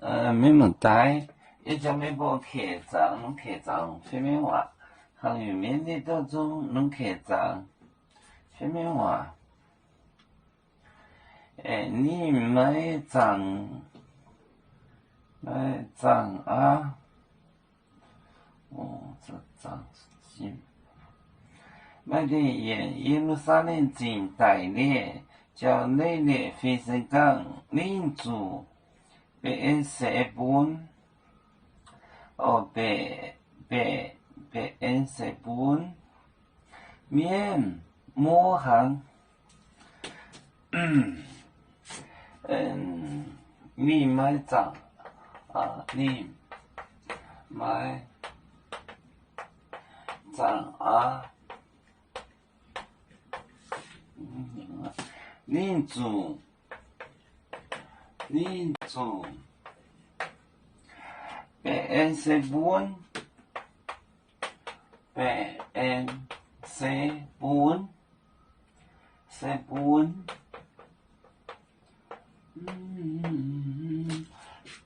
Mienh muoz-doic, yie jangx meih mbuo kec zaangc, longc kec zaangc fai mienh waac. Hnangv yie mienh nyei douz zungv longc kec zaangc fai mienh waac. Ninh maiv zaangc, maiv zaangc aqv. Maaih deix yietc Ye^lu^saa^lem Zingh daic liuz, jauv-leiz liuz fih se gangh ninh zuqc Beqc^en^se^bun, o, Beqc, Beqc, Beqc^en^se^bun, mienh mov hnaangx. Ninh maiv zaangc, ninh maiv zaangc aqv. Ninh zuqc, ninh zuqc Beqc^en^se^bun, Beqc^en^se^bun, se^bun.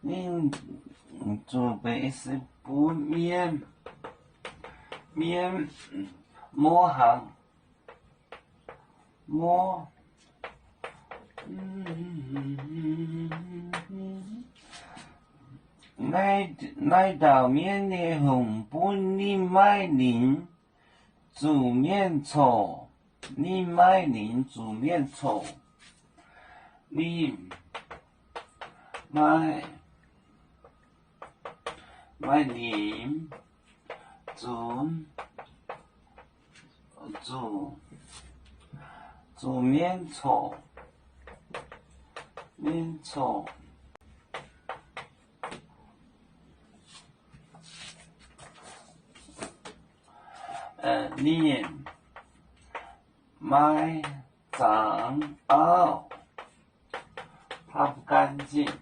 Ninh zuqc Beqc^en^se^bun mienh, mienh mov hnaangx, mov. Naaiv, naaiv ndaauh mienh nyei hungh bun ninh maiv ninh zuqc mienh corc. Ninh maiv ninh zuqc mienh corc. Ninh maiv, maiv ninh zuqc, zuqc, zuqc mienh corc, mienh corc. Ninh maiv zaangc auv, ทำการ zinh.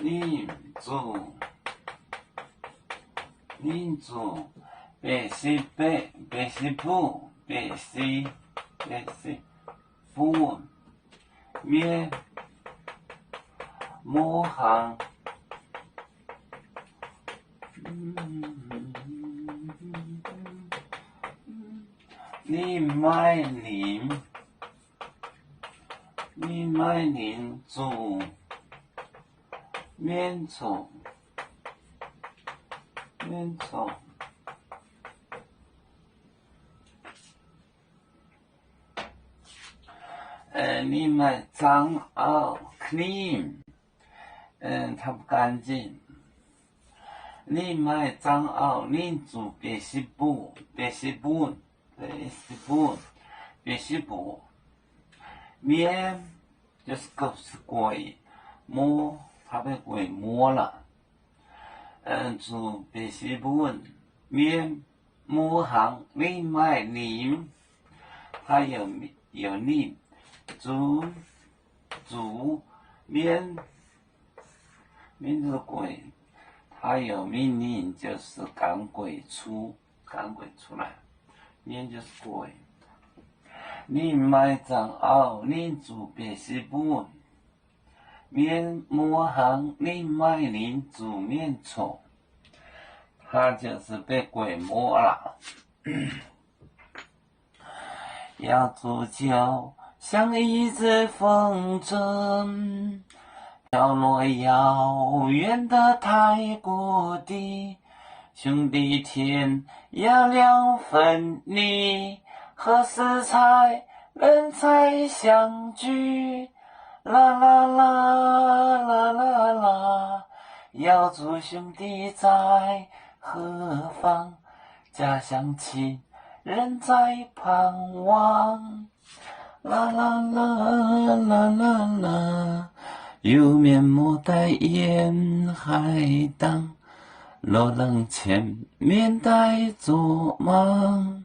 Ninh zuqc, ninh zuqc Beqc^se^be, Beqc^se^bu, Beqc^se, Beqc^se^bu mienh mov hnaangx. Ninh maiv ninh, ninh maiv ninh zuqc mienh corc, mienh corc. Ninh maiv zaangc auv, ครีม. ทำการ zinh. Ninh maiv zaangc auv, ninh zuqc Beqc^se^bu, Beqc^se^bu, Beqc^se^bu, Beqc^se^bu mienh, 就是 gueic mor, 他被鬼魔了. Zuqc Beqc^se^bu mienh mov hnaangx, ninh maiv ninh, 他有，有灵, zuqc, zuqc mienh, mienh 就是 gueic, 他有命令就是赶鬼出，赶鬼出来, mienh 就是 gueic. Ninh maiv zaangc auv, ninh zuqc Beqc^se^bu mienh mov hnaangx, ninh maiv ninh zuqc mienh corc, 他就是被鬼魔了。 Yao zuqc ziouc 像一阵风吹，飘落遥远的太古地，兄弟天涯两分离，何时才能再相聚？ 啦啦啦，啦啦啦，耀祖兄弟在何方？家乡亲人在盼望。啦啦啦，啦啦啦，有面目在沿海荡，落浪前面带着忙。